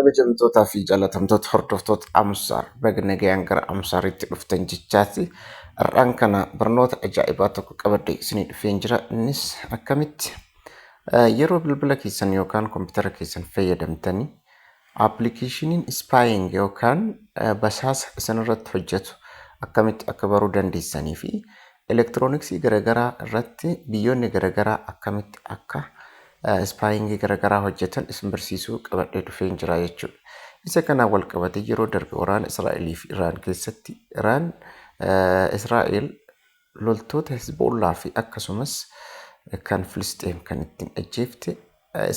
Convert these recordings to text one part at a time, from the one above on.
Kabajamtootaa fi jaalatamtoota hordoftoota Amsaar, baga nagayaan gara Amsaaritti dhuftan jechaati. Har'aan kana barnoota ajaa'ibaa tokko qabadhee isinii dhufeen jira. Innis akkamitti yeroo bilbila keessan yookaan kompiitara keessan fayyadamtanii appilikeeshiniin spying yookaan basaasa isinirratti hojjetu akkamitti akka baruu dandeessanii fi elektirooniksii garaagaraa irratti biyyoonni garaagaraa akkamitti akka spyingii garaagaraa hojjetan isin barsiisuu qabadhee dhufeen jira jechuudha. Isa kanaan wal qabatee yeroo darbe waraana Israa'elii fi Iraan keessatti Iraan, Israa'el loltoota Hezbollaa fi akkasumas kan Filisxeem kan ittiin ajjeefte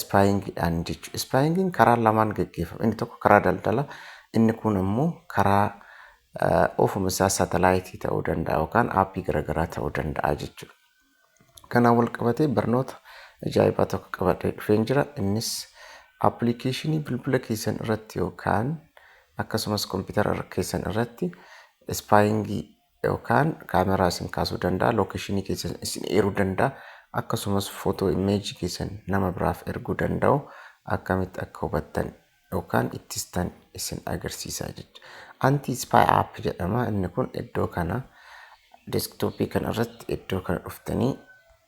spyingiidhaan jechuudha. Spyingiin karaa lamaan gaggeeffama. Inni tokko karaa daldalaa, inni kun immoo karaa ofuma isaa saatalaayitii ta'uu danda'a yookaan aappii garaagaraa ta'uu danda'a jechuudha. Kanaan wal qabatee barnoota ajaa'ibaa tokko qabadhee dhufeen jira. Innis appilikeeshinii bilbila keessan irratti yookaan akkasumas kompiitara keessan irratti spyingii yookaan kaameraa isin kaasuu danda'a, locationii keessan isin eeruu danda'a, akkasumas footoo imageii keessan nama biraaf erguu danda'u akkamitti akka hubattan yookaan ittistan isin agarsiisa jechuudha. Anti spy app jedhama. Inni kun iddoo kana desktopii kana irratti iddoo kana dhuftanii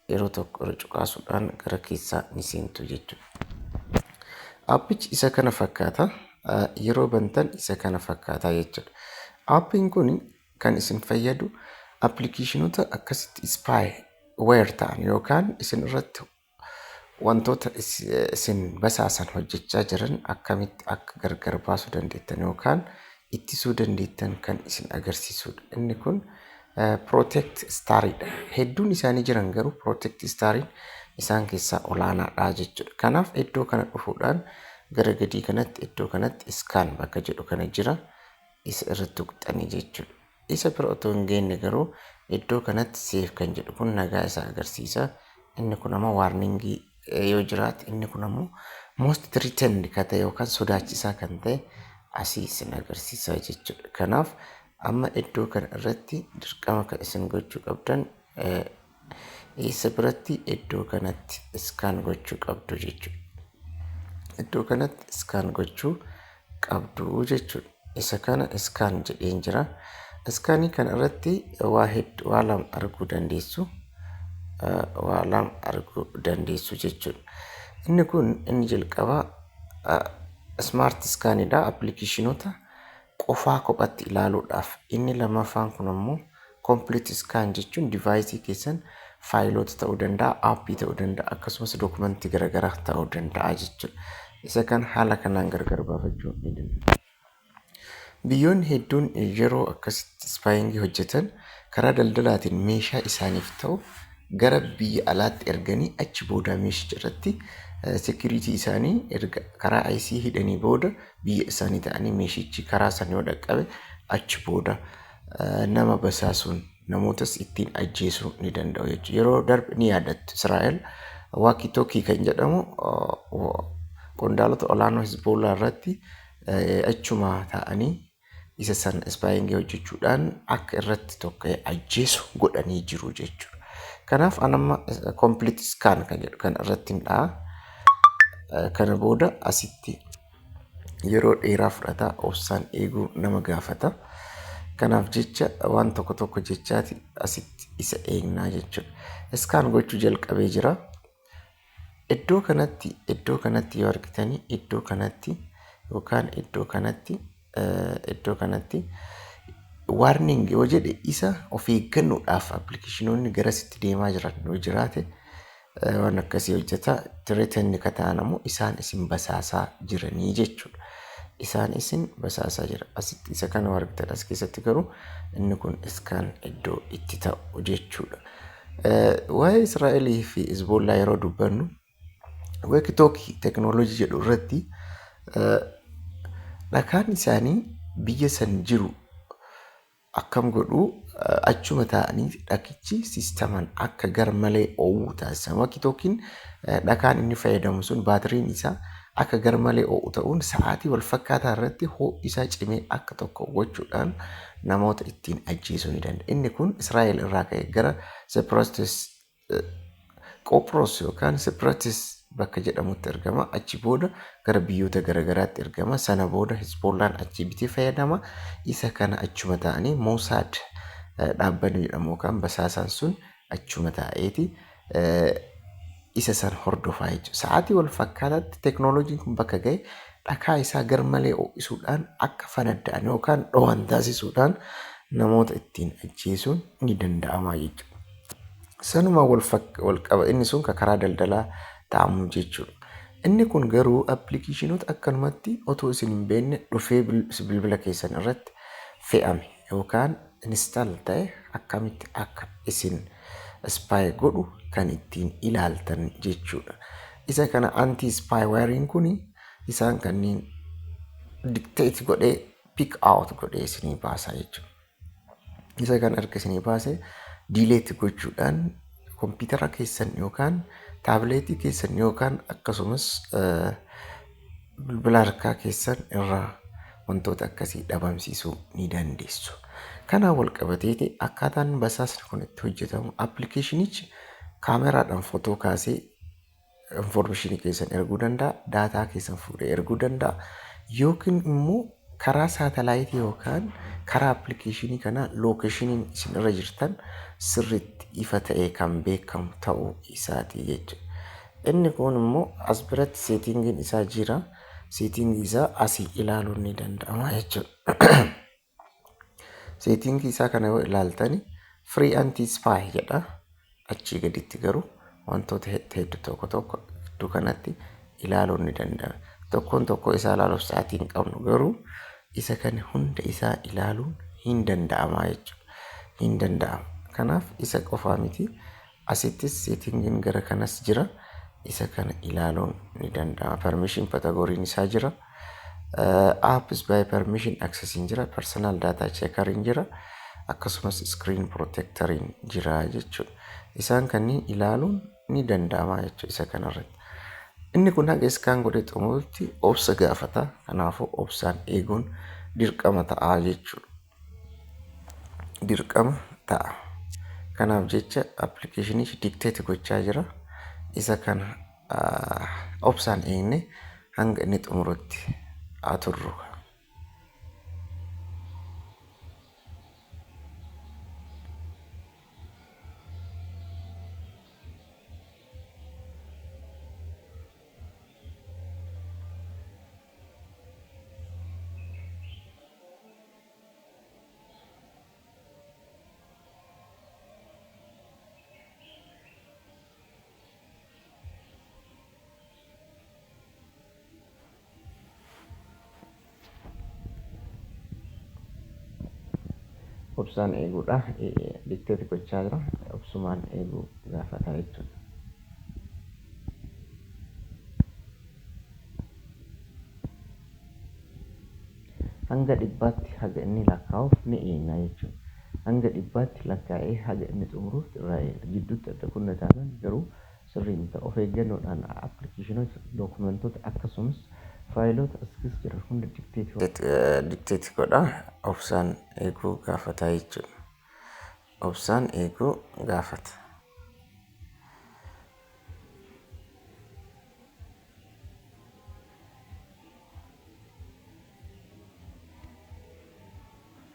yeroo tokko irra cuqaasuudhaan gara keessaa ni seentu jechuudha. Aappichi isa kana fakkaata. Yeroo bantan isa kana fakkaata jechuudha. Aappiin kun kan isin fayyadu appilikeeshinoota akkasitti spyware ta'an yookaan isin irratti wantoota isin basaasan hojjechaa jiran akkamitti akka gargar baasuu dandeettan yookaan ittisuu dandeettan kan isin agarsiisudha. Inni kun Protect Staridha. Hedduun isaanii jiran garuu Protect Stariin isaan keessaa olaanaadha jechuudha. Kanaaf iddoo kana dhufuudhaan gara gadii kanatti iddoo kanatti scan bakka jedhu kana jira, isa irratti tuqxanii jechuudha. Isa bira otoo hin geenye garuu iddoo kanatti safe kan jedhu kun nagaa isaa agarsiisa. Inni kun ammoo warningii yoo jiraate, inni kun ammoo most threatened kan ta'e yookaan sodaachisaa kan ta'e asii isin agarsiisa jechuudha. Kanaaf amma iddoo kana irratti dirqama kan isin gochuu qabdan isa biratti iddoo kanatti scan gochuu qabdu jechuudha. Iddoo kanatti scan gochuu qabdu jechuudha. Isa kana scan jedheen jira. Scanii kana irratti waa hedduu, waa lama arguu dandeessu. Waa lama arguu dandeessu jechuudha. Inni kun inni jalqabaa smart scanidha. Appilikeeshinoota qofaa kophatti ilaaluudhaaf. Inni lammaffaan kun ammoo complete scan jechuun deviceii keessan faayiloota ta'uu danda'a, aappii ta'uu danda'a, akkasumas dookumentii garaagaraa ta'uu danda'a jechuudha. Isa kan haala kanaan gargar baafachuu ni danda'a. Biyyoonni hedduun yeroo akkasitti spyingii hojjetan karaa daldalaatiin meeshaa isaaniif ta'u gara biyya alaatti erganii achi booda meeshicha irratti security isaanii erga karaa IC hidhanii booda biyya isaanii ta'anii meeshichi karaa sana yoo dhaqqabe achi booda nama basaasuun namootas ittiin ajjeesuu ni danda'u jechuudha. Yeroo darbe ni yaadattu, Israa'el walkie talkie kan jedhamu qondaalota olaanoo Hizboolaa irratti achuma ta'anii isa san spyingii hojjechuudhaan akka irratti tokko ajjeesu godhanii jiru jechuudha. Kanaaf anamma complete scan kan jedhu kan irratti hin dha'a. Kana booda asitti yeroo dheeraa fudhata, obsaan eeguu nama gaafata. Kanaaf jecha waan tokko tokko jechaati asitti isa eegnaa jechuudha. Scan gochuu jalqabee jira. Iddoo kanatti yoo argitanii, iddoo kanatti yookaan iddoo kanatti warning yoo jedhe, isa of eeggannoodhaaf appilikeeshinoonni garasitti deemaa jiran yoo jiraate waan akkasii hojjeta. Threatened ka ta'an ammoo isaan isin basaasaa jiranii jechuudha. Isaan isin basaasaa jira. Asitti isa kana argitan, as keessatti garuu inni kun scan iddoo itti ta'u jechuudha. Waa'ee Israa'elii fi Hizboollaa yeroo dubbannu walkie talkie teknooloojii jedhu irratti dhakaan isaanii biyya san jiru akkam godhu, achuma taa'anii dhakichi siistamaan akka gar malee oowwu taasisan. Walkie talkiin dhakaan inni fayyadamu sun baatiriin isaa akka gar malee oowwu ta'uun sa'aatii wal fakkaataa irratti ho'i isaa cimee akka tokko gochuudhaan namoota ittiin ajjeesuu ni danda'a. Inni kun Israa'el irraa ka'ee gara Separatist Qopros yookaan Separatist bakka jedhamutti ergama. Achi booda gara biyyoota garaagaraatti ergama. Sana booda Hezbollaan achi bitee fayyadama. Isa kana achuma ta'anii Mossad dhaabbanni jedhamu yookaan basaasaan sun achuma taa'eeti isa san hordofaa jechuudha. Sa'aatii wal fakkaataatti teeknooloojiin kun bakka ga'e dhakaa isaa garmalee ho'isuudhaan akka fanadda'an yookaan dhohan taasisuudhaan namoota ittiin ajjeesuun ni danda'ama jechuudha. Sanuma wal qaba inni sun karaa daldalaa ta'amu jechuudha. Inni kun garuu appilikeeshinoota akkanumatti otoo isin hin beekne dhufee bilbila keessan irratti fe'ame yookaan install ta'e akkamitti akka isin spy godhu kan ittiin ilaaltan jechuudha. Isa kana anti spyware'n kun isaan kanneen detect godhee, pick out godhee isinii baasa jechuudha. Isa kana erga isinii baase delete gochuudhaan kompiitara keessan yookaan taabileetii keessan yookaan akkasumas bilbila harkaa keessan irraa wantoota akkasii dhabamsiisuu ni dandeessu. Kanaan wal qabateeti akkaataan basaasni kun itti hojjetamu appilikeeshinichi kaameraadhaan footoo kaasee infoormeeshinii keessan erguu danda'a, daataa keessan fuudhee erguu danda'a, yookiin immoo karaa saatalaayitii yookaan karaa appilikeeshinii kanaa lookeeshiniin isin irra jirtan sirriitti ifa ta'ee kan beekamu ta'uu isaati jechuudha. Inni kun immoo as biratti seetingiin isaa jira. Seetingii isaa asii ilaaluun ni danda'ama jechuudha. Seetingii isaa kana yoo ilaaltani free anti spy jedha. Achii gaditti garuu wantoota hedduu tokko tokko gidduu kanatti ilaaluun ni danda'ama. Tokkoon tokko isaa ilaaluuf sa'aatii hin qabnu, garuu isa kana hunda isaa ilaaluun hin danda'ama jechuudha. Hin danda'ama. Kanaaf isa qofaa miti. Asittis seetingiin gara kanas jira. Isa kana ilaaluun ni danda'ama. Permission categoriin isaa jira. Apps by permission accessiin jira. Personal data checkeriin jira. Akkasumas screen protectoriin jira jechuudha. Isaan kanneen ilaaluun ni danda'ama jechuudha isa kanarratti. Inni kun haga scan godhee xumurutti obsa gaafata. Kanaafuu obsaan eeguun dirqama ta'a jechuudha. Dirqama ta'a. Kanaaf jecha appilikeeshinichi detect gochaa jira. Isa kana obsaan eegne hanga inni xumurutti haa turru. Obsaan eeguudha. Detect gochaa jira. Obsumaan eeguu gaafata jechuudha. Hanga 100tti haga inni lakkaa'uuf ni eegna jechuudha. Hanga 100tti lakkaa'ee haga inni xumuruuf irraa eegna. Gidduutti adda kunna taanaan garuu sirrii miti. Of eeggannoodhaan appilikeeshinoota, dookumentoota akkasumas faayiloota as keessa jiran hunda detect godha. Obsaan eeguu gaafata jechuudha. Obsaan eeguu gaafata.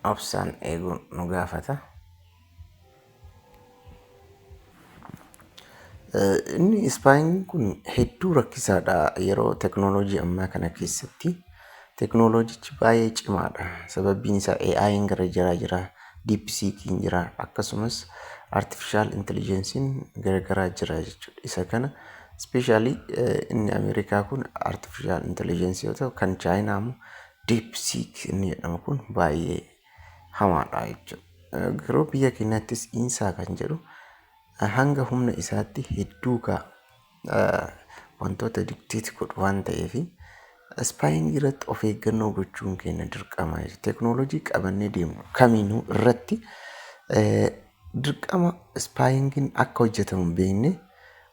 Obsaan eeguu nu gaafata. Inni spying kun hedduu rakkisaadha yeroo teknooloojii ammaa kana keessatti. Teknooloojichi baay'ee cimaadha. Sababbiin isaa AI'n gara jiraa jira, DeepSeekiin jira, akkasumas artificial intelligence'n garagaraa jira jechuudha. Isa kana especially inni Ameerikaa kun artificial intelligence yoo ta'u, kan Chaayinaa immoo DeepSeek inni jedhamu kun baay'ee hamaadha jechuudha. Garuu biyya keenyattis Insaa kan jedhu hanga humna isaatti hedduu wantoota detect godhu waan ta'eef spying irratti of eeggannoo gochuun keenya dirqama. Teknooloojii qabannee deemnu kamiinuu irratti dirqama spyingiin akka hojjetamu hin beekne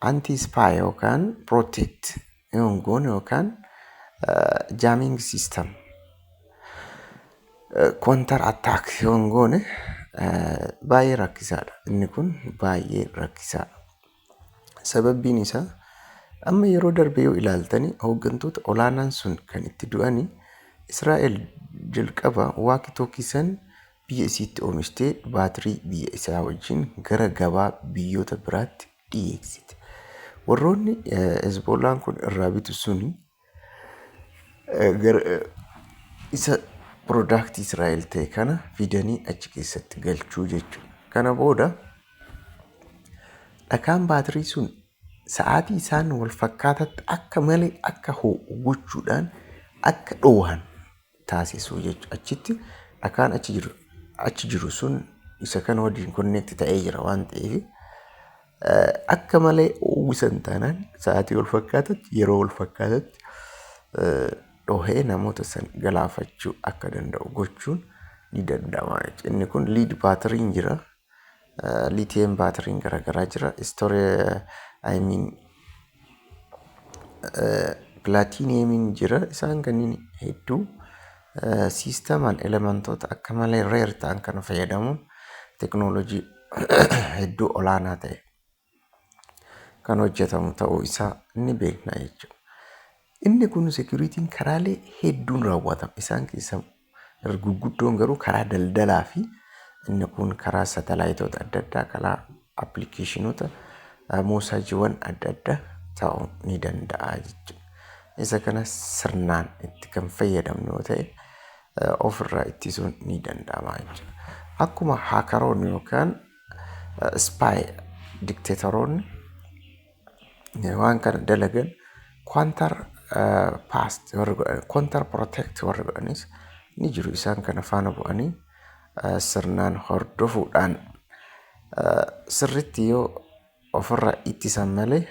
anti spy yookaan protect yoo hin goone yookaan jamming system, counter attack yoo hin goone baay'ee rakkisaadha. Inni kun baay'ee rakkisaadha. Sababbiin isaa Amma yeroo darbe yoo ilaaltani, hooggantoota olaanaan sun kan itti du'ani, Israa'el jalqaba walkie talkie san biyya isiitti oomishtee baatirii biyya isaa wajjin gara gabaa biyyoota biraatti dhiyeessite. Warroonni Hezbollaan kun irraa bitu suni isa product Israa'el ta'e kana fidanii achi keessatti galchuu jechuudha. Kana booda dhakaan baatirii sun sa'aatii isaan wal fakkaatatti akka malee akka ho'u gochuudhaan akka dhohan taasisuu jechuudha. Achitti dhakaan achi jiru sun isa kana wajjin connect ta'ee jira waan ta'eef, akka malee uwwisan taanaan sa'aatii wal fakkaatatti, yeroo wal fakkaatatti dhohee namoota san galaafachuu akka danda'u gochuun ni danda'ama jechuudha. Inni kun lead baateriin jira. Lithium baateriin garaagaraa jira. Istooree, I mean, platinum jira. Isaan kanneen hedduu siistemaan elementoota akka malee rare ta'an kana fayyadamuun teknoolojii hedduu olaanaa ta'e kan hojjetamu ta'uu isaa ni beekna jechuudha. Inni kun securityn karaalee hedduun raawwatama. Isaan keessaa gurguddoon garuu karaa daldalaa fi inni kun karaa satalaayitoota adda addaa, karaa appilikeeshinoota, moosaajiiwwan adda addaa ta'uu ni danda'a jechuudha. Isa kana sirnaan itti kan fayyadamnu yoo ta'e, ofirraa ittisuun ni danda'ama jechuudha. Akkuma hackeroonni yookaan spy dikteetoroonni waan kana dalagan, counter past warri godhan, counter protect warri godhanis ni jiru. Isaan kana faana bu'anii sirnaan hordofuudhaan sirritti yoo ofirraa ittisan malee,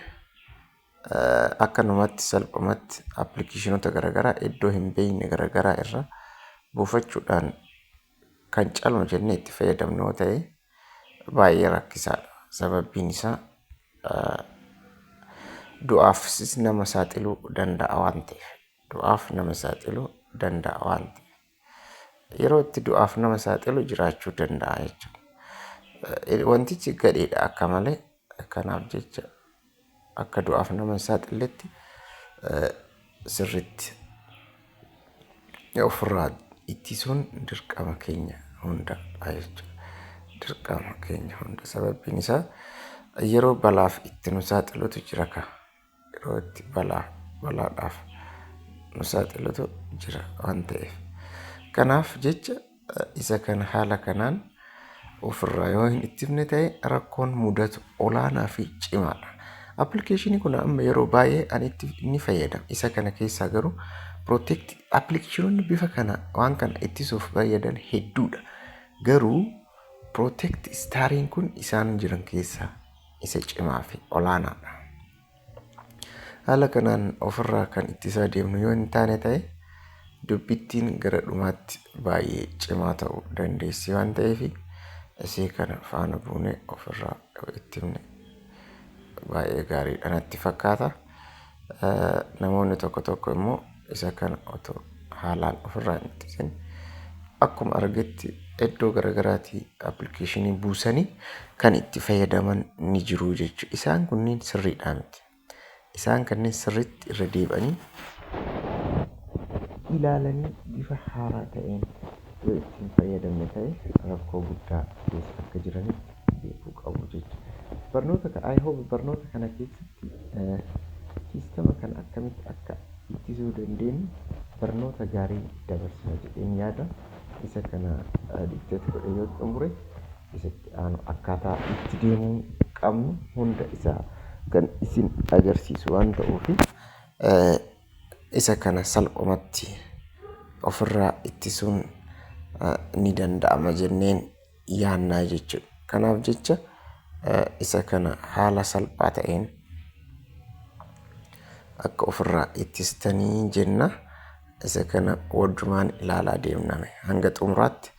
akkanumatti salphumatti appilikeeshinoota garaagaraa iddoo hin beekne garaagaraa irra buufachuudhaan kan calma jennee itti fayyadamnu yoo ta'e, baay'ee rakkisaadha. Sababbiin isaa du'aafis nama saaxiluu danda'a waan ta'eef. Du'aaf nama saaxiluu danda'a waan ta'eef. Yeroo itti du'aaf nama saaxilu jiraachuu danda'a jechuudha. Wantichi gadheedha akka malee. Kanaaf jecha akka du'aaf nama hin saaxilletti sirriitti ofirraa ittisuun dirqama keenya hunda jechuudha. Dirqama keenya hunda, sababbiin isaa yeroo balaaf itti nu saaxilutu jira ka. Yeroo itti balaadhaaf nu saaxilutu jira waan ta'eef. Kanaaf jecha isa kana haala kanaan ofirraa yoo hin ittifne ta'e, rakkoon mudatu olaanaa fi cimaadha. Appilikeeshinii kun amma yeroo baay'ee ani itti ni fayyadama. Isa kana keessaa garuu protect appilikeeshinoonni bifa kana waan kana ittisuuf fayyadan hedduudha. Garuu Protect Stariin kun isaan jiran keessaa isa cimaa fi olaanaadha. Haala kanaan ofirraa kan ittisaa deemnu yoo hin taane ta'e, dubbittiin gara dhumaatti baay'ee cimaa ta'uu dandeessi waan ta'eef, isee kana faana buunee ofirraa yoo ittifne baay'ee gaariidha natti fakkaata. Namoonni tokko tokko immoo isa kana otoo haalaan ofirraa hin ittisin akkuma argetti iddoo garaagaraatii appilikeeshinii buusanii kan itti fayyadaman ni jiru jechuudha. Isaan kunniin sirriidhaa miti. Isaan kanneen sirriitti irra deebi'anii ilaalanii bifa haaraa ta'een yoo ittiin fayyadamne ta'e, rakkoo guddaa keessa akka jiranitti beekuu qabu jechuudha. Barnoota, I hope, barnoota kana keessatti siistama kana akkamitti akka ittisuu dandeenyu barnoota gaarii dabarsaa jedheen yaada. Isa kana dictate godhee yoo xumure, isatti aanu akkaataa itti deemuu qabnu hunda isaa kan isin agarsiisu waan ta'uuf, isa kana salphumatti ofirraa ittisuun ni danda'ama jenneen yaannaa jechuudha. Kanaaf jecha isa kana haala salphaa ta'een akka ofirraa ittistanii jenna. Isa kana wajjumaan ilaalaa deemname, hanga xumuraatti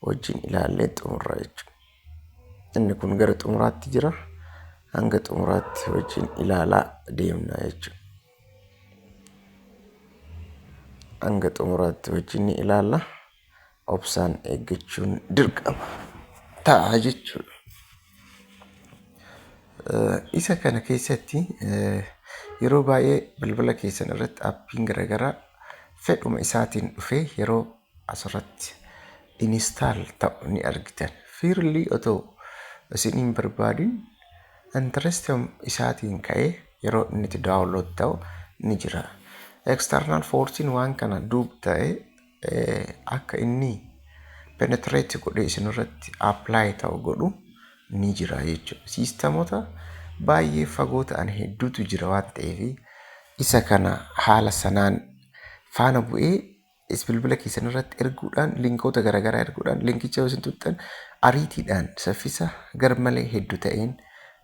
wajjin ilaallee xumurra jechuudha. Inni kun gara xumuraatti jira. Hanga xumuraatti wajjin ilaalaa deemna jechuudha. Hanga xumuraatti wajjin ni ilaalla. Obsaan eeggachuun dirqama ta'a jechuudha. Isa kana keessatti Yeroo baay'ee bilbila keessan irratti aappiin garaagaraa fedhuma isaatiin dhufee yeroo asirratti install ta'u ni argitan. Freely otoo isin hin barbaadin interest isaatiin ka'ee yeroo inni itti download ta'u ni jira. External forcein waan kana duub ta'e akka inni penetrate godhee isin irratti apply ta'u godhu ni jira jechuudha. Siistamoota baay'ee fagoo ta'an hedduutu jira waan ta'eef, isa kana haala sanaan faana bu'ee bilbila keessan irratti erguudhaan, linkoota garaagaraa erguudhaan, linkicha yoo isin tuqxan ariitiidhaan saffisa garmalee hedduu ta'een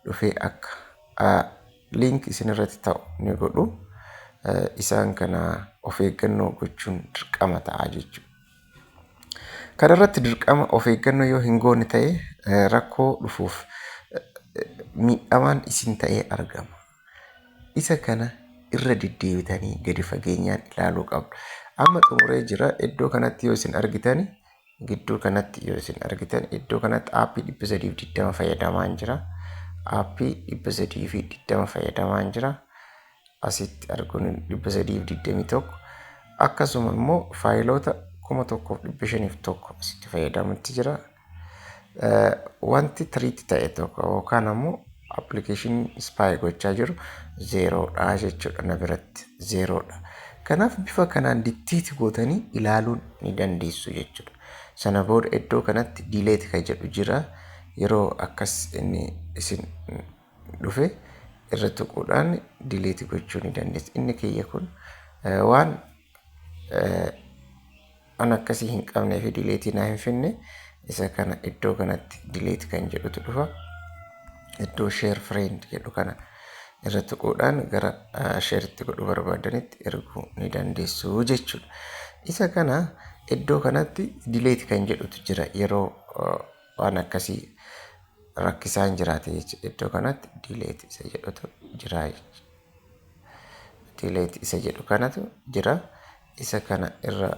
dhufee akka link isin irratti ta'u ni godhu. Isaan kana of eeggannoo gochuun dirqama ta'a jechuudha. Kana irratti dirqama of eeggannoo yoo hin goone ta'e, rakkoo dhufuuf miidhamaan isin ta'ee argama. Isa kana irra deddeebitanii gadi fageenyaan ilaaluu qabdu. Amma xumuree jira. Iddoo kanatti yoo isin argitan, gidduu kanatti yoo isin argitan, iddoo kanatti aappii 320 fayyadamaan jira. Aappii 320 fayyadamaan jira. Asitti arguun 321, akkasuma immoo faayiloota 1501 asitti fayyadamutti jira. Wanti threat ta'e tokko yookaan ammoo appilikeeshinii spy gochaa jiru zeeroodha jechuudha, na biratti zeeroodha. Kanaaf bifa kanaan detect gootanii ilaaluun ni dandeessu jechuudha. Sana booda iddoo kanatti delete kan jedhu jira. Yeroo akkas inni isin dhufe irra tuquudhaan delete gochuu ni dandeessu. Inni kiyya kun waan an akkasii hin qabnee fi delete naa hin finne, isa kana iddoo kanatti delete kan jedhutu dhufa. Iddoo share friend jedhu kana irra tuquudhaan gara sharetti godhuu barbaadanitti erguu ni dandeessu jechuudha. Isa kana iddoo kanatti delete kan jedhutu jira, yeroo waan akkasii rakkisaan jiraate jechuudha. Iddoo kanatti delete isa jedhutu jira jechuudha. Delete isa jedhu kanatu jira. Isa kana irra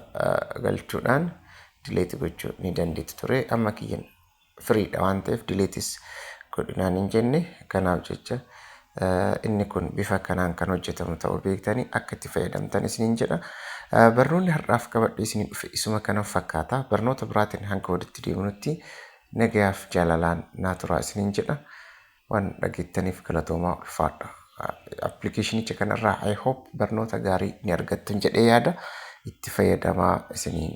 galchuudhaan delete gochuu ni dandeettu ture. Amma kiyyan freedha waan ta'eef deleteis godhinaan hin jenne. Kanaaf jecha inni kun bifa kanaan kan hojjetamu ta'uu beektanii akka itti fayyadamtan isiniin jedha. Barnoonni har'aaf qabadhee isinii dhufe isuma kana fakkaata. Barnoota biraatiin hanga walitti deemnutti nagayaaf jaalalaan naa turaa isiniin jedha. Waan dhageettaniif galatoomaa, ulfaadha. Appilikeeshinicha kanarraa I hope barnoota gaarii ni argattu jedhee yaada, itti fayyadamaa isiniin.